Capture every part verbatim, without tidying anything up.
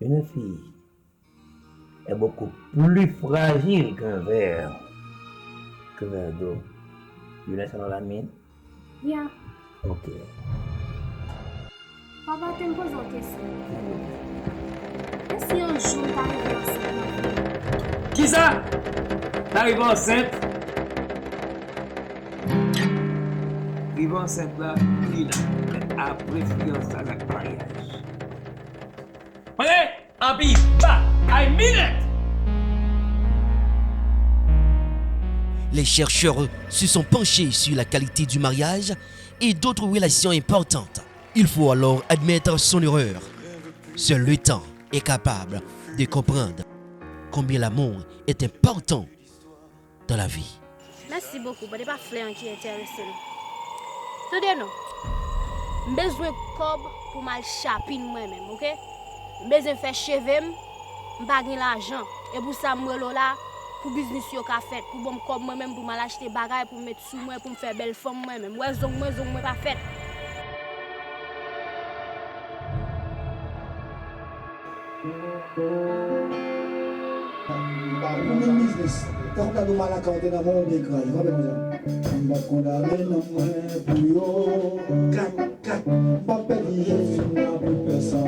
Une fille est beaucoup plus fragile qu'un verre, qu'un verre d'eau. You understand what I mean? Yeah. Ok. Papa, te m poze w kesyon. E si yon jou m ta rive ansent nan vi m? Kisa? Ta rive ansent? Rive ansent la, li la. Men apre fiyansay ak maryaj. Prè, anpi ba, I mean it! Les chercheurs se sont penchés sur la qualité du mariage et d'autres relations importantes. Il faut alors admettre son erreur. Seul le temps est capable de comprendre combien l'amour est important dans la vie. Mèsi bokou, but e pa flè an ki enterese m. Tande non, m bezwen kòb pou m al chapin mwen menm, oke? M bezwen fè cheve m, m pa gen lajan. E pou sa m rele w la, pou biznis yo ka fèt, pou ban m kòb mwen menm, pou m al achte bagay, pou m met sou mwen, pou m fè bèl fanm mwen menm. W wè zong mwen, zong mwen pa fèt. M pa pou menm biznis. Tankou gade w malaka, w te nan men w byen kraze. W ap konn sa. M pa kondane nanm mwen pou yo. Kat, kat. M pa pèdi je fim nan pou pèsonn.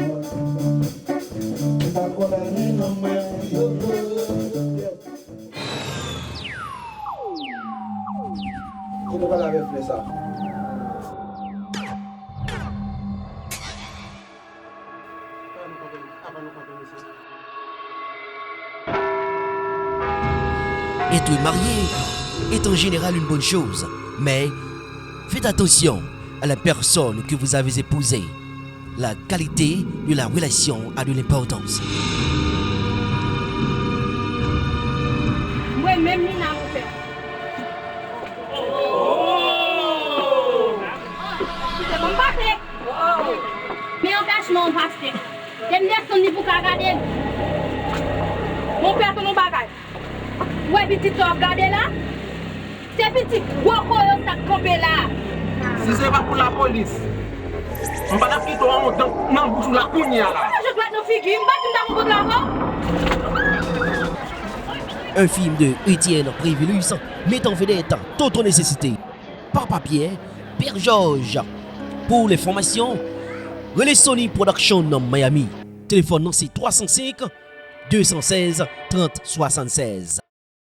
M pa kondane nanm mwen pou yo. Kote w pral avè flè sa? Être marié est en général une bonne chose, mais faites attention à la personne que vous avez épousée. La qualité de la relation a de l'importance. Mwen menm Nina, mon pè. Kite m pase. Men yon kachman yon pastè. Te m desann li pou ka gade l. Mon pè, tann yon bagay. Ou wè pitit sa w ap gade la? Se pitit gwo koyo sa k kanpe la. Si se pa pou lapolis, m pa t ap kite w an yon dan nan bouch ou la kounye a la. Sa jwèt nan figi m, m pa t di m ta konprann avè w. Un film de Etienne Prévilus met en vedette Toto Nécessité, Papa Pierre, Père Georges. Pour l'information, rele Sony Production nan Miami. Telefòn nan se twa san senk, de san sèz, trant swasannsèz.